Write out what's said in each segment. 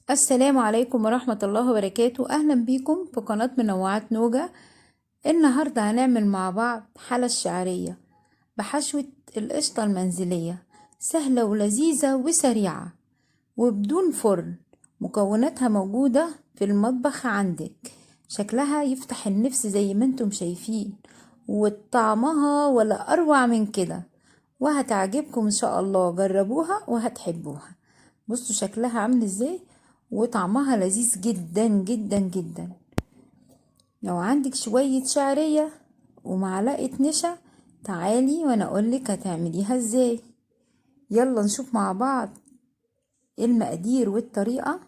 السلام عليكم ورحمة الله وبركاته. أهلا بيكم في قناة منوعات نوجة. النهاردة هنعمل مع بعض حلة الشعرية بحشوة القشطة المنزلية، سهلة ولذيذة وسريعة وبدون فرن. مكوناتها موجودة في المطبخ عندك، شكلها يفتح النفس زي ما انتم شايفين، وطعمها ولا أروع من كده، وهتعجبكم إن شاء الله. جربوها وهتحبوها. بصوا شكلها عامل ازاي وطعمها لذيذ جدا جدا جدا. لو عندك شوية شعرية ومعلقة نشا تعالي وانا اقولك هتعمليها ازاي. يلا نشوف مع بعض المقادير والطريقة.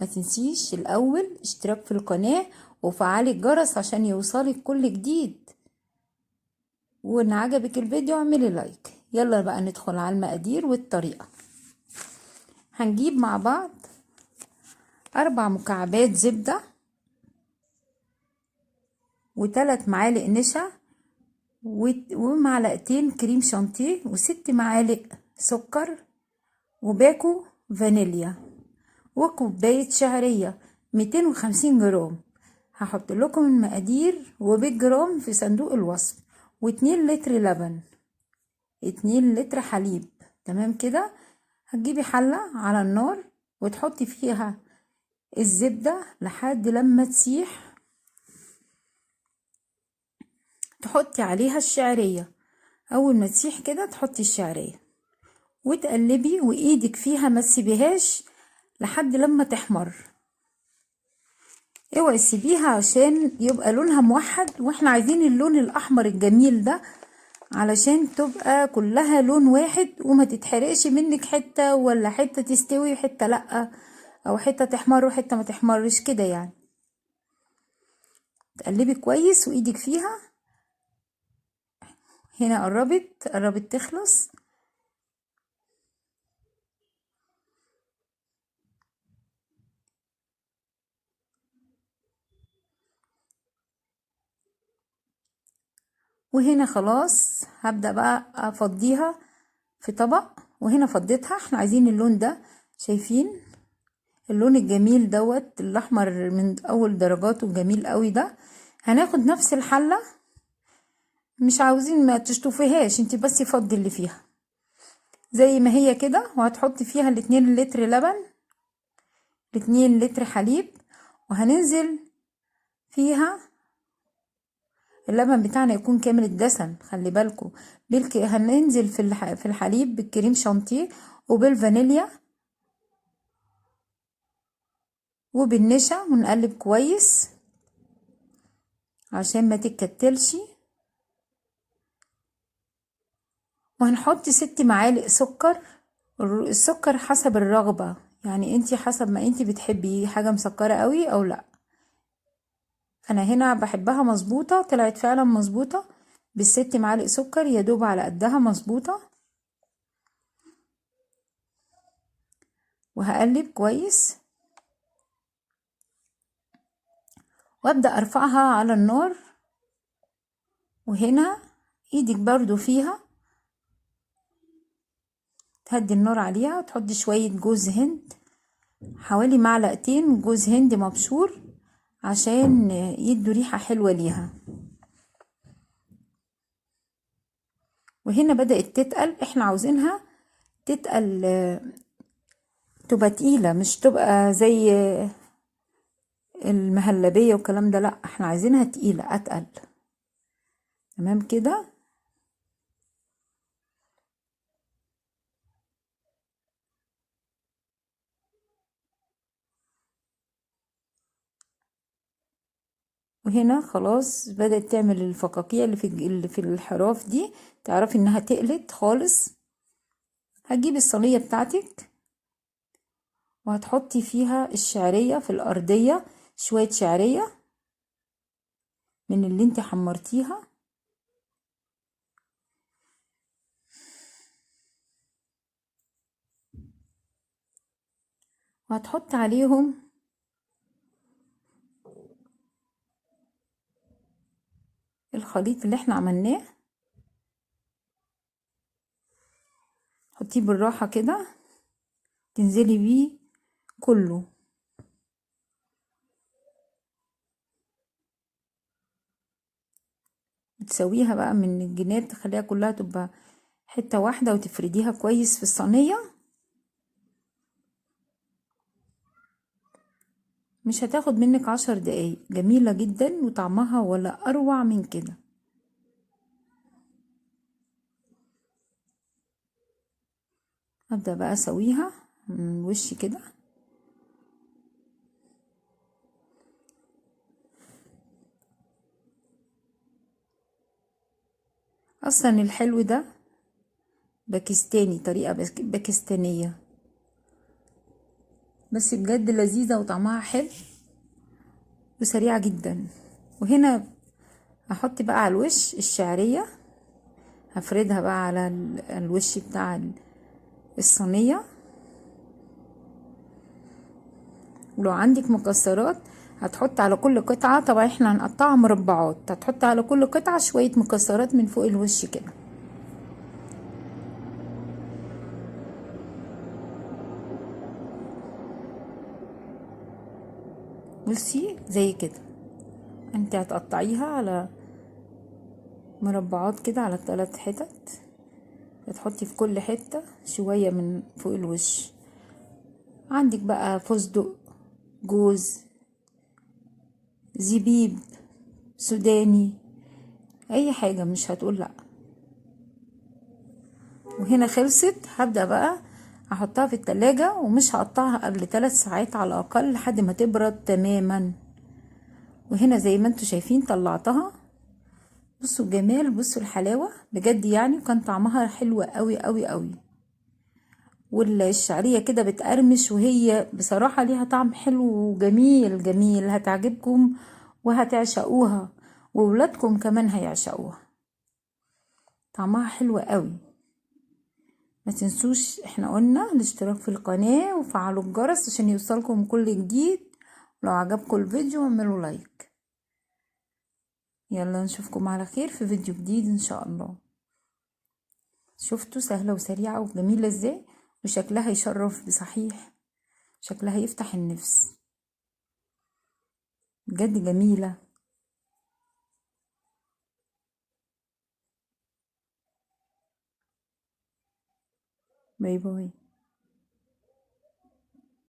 ما تنسيش الاول اشتراك في القناة وفعلي الجرس عشان يوصلك كل جديد، وان عجبك الفيديو اعملي لايك. يلا بقى ندخل على المقادير والطريقة. هنجيب مع بعض 4 مكعبات زبدة وتلات معالق نشا ومعلقتين كريم شانتيه وست معالق سكر وباكو فانيليا وكوباية شعرية 250 جرام. هحط لكم المقادير وبالجرام في صندوق الوصف. واتنين لتر لبن، 2 لتر حليب. تمام كده. هتجيبي حلة على النار وتحطي فيها الزبدة لحد لما تسيح، تحطي عليها الشعرية. أول ما تسيح كده تحطي الشعرية وتقلبي، وإيدك فيها ما تسيبيهاش لحد لما تحمر. اوعي تسيبيها عشان يبقى لونها موحد، واحنا عايزين اللون الأحمر الجميل ده علشان تبقى كلها لون واحد وما تتحرقش منك حتة، ولا حتة تستوي وحتة لأ، أو حتة تحمر وحتة ما تحمرش كده يعني. تقلبي كويس وإيدك فيها. هنا قربت تخلص. وهنا خلاص هبدأ بقى أفضيها في طبق. وهنا فضيتها. احنا عايزين اللون ده، شايفين اللون الجميل دوت الأحمر من أول درجاته الجميل قوي ده. هناخد نفس الحلة، مش عاوزين ما تشطفيهاش انت، بس فضي اللي فيها زي ما هي كده. وهتحطي فيها 2 لتر لبن، 2 لتر حليب، وهننزل فيها اللبن بتاعنا يكون كامل الدسم، خلي بالكم. هننزل في الحليب بالكريم شانتيه وبالفانيليا وبالنشا، ونقلب كويس عشان ما تتكتلش. وهنحط 6 معالق سكر. السكر حسب الرغبة، يعني انتي حسب ما انتي بتحبي حاجة مسكرة قوي او لا. انا هنا بحبها مظبوطة، طلعت فعلا مظبوطة بالست معالق سكر، يا دوب على قدها مظبوطة. وهقلب كويس وابدأ ارفعها على النار. وهنا ايدك برضو فيها، تهدي النار عليها وتحطي شوية جوز هند، حوالي معلقتين جوز هند مبشور عشان يدوا ريحة حلوة ليها. وهنا بدأت تتقل، احنا عاوزينها تتقل، تبقى تقيلة، مش تبقى زي المهلبية والكلام ده، لا احنا عايزينها تقيلة اتقل. تمام كده. وهنا خلاص بدأت تعمل الفقاقيع اللي في الحراف دي، تعرفي انها تقلت خالص. هتجيبي الصينية بتاعتك وهتحطي فيها الشعرية في الأرضية، شوية شعرية من اللي انت حمرتيها. وهتحطي عليهم الخليط اللي احنا عملناه، حطيه بالراحة كده، تنزلي بيه كله. وتسويها بقى من الجناب، تخليها كلها تبقى حتة واحدة وتفرديها كويس في الصينية. مش هتاخد منك 10 دقايق، جميلة جدا وطعمها ولا اروع من كده. هبدأ بقى اسويها من وشي كده. اصلا الحلو ده باكستاني، طريقة باكستانية، بس بجد لذيذة وطعمها حلو وسريعة جدا. وهنا هحط بقى على الوش الشعرية، هفردها بقى على الوش بتاع الصينية. ولو عندك مكسرات هتحط على كل قطعة، طبعا احنا هنقطعها مربعات، هتحط على كل قطعة شوية مكسرات من فوق الوش كده. بصي زي كده انت هتقطعيها على مربعات كده على 3 حتت، هتحطي في كل حتة شوية من فوق الوش. عندك بقى فستق، جوز، زبيب، سوداني، اي حاجة مش هتقول لا. وهنا خلصت. هبدأ بقى احطها في التلاجة، ومش هقطعها قبل 3 ساعات على الاقل لحد ما تبرد تماما. وهنا زي ما انتوا شايفين طلعتها، بصوا الجمال، بصوا الحلاوة بجد وكان طعمها حلو قوي قوي قوي. والشعرية كده بتقرمش، وهي بصراحة ليها طعم حلو وجميل جميل، هتعجبكم وهتعشقوها، وولادكم كمان هيعشقوها، طعمها حلو قوي. ما تنسوش احنا قلنا الاشتراك في القناة وفعلوا الجرس عشان يوصلكم كل جديد. لو عجبكم الفيديو اعملوا لايك. يلا نشوفكم على خير في فيديو جديد ان شاء الله. شفتوا سهلة وسريعة وجميلة ازاي، وشكلها يشرف بصحيح، شكلها يفتح النفس بجد، جميلة. باي باي.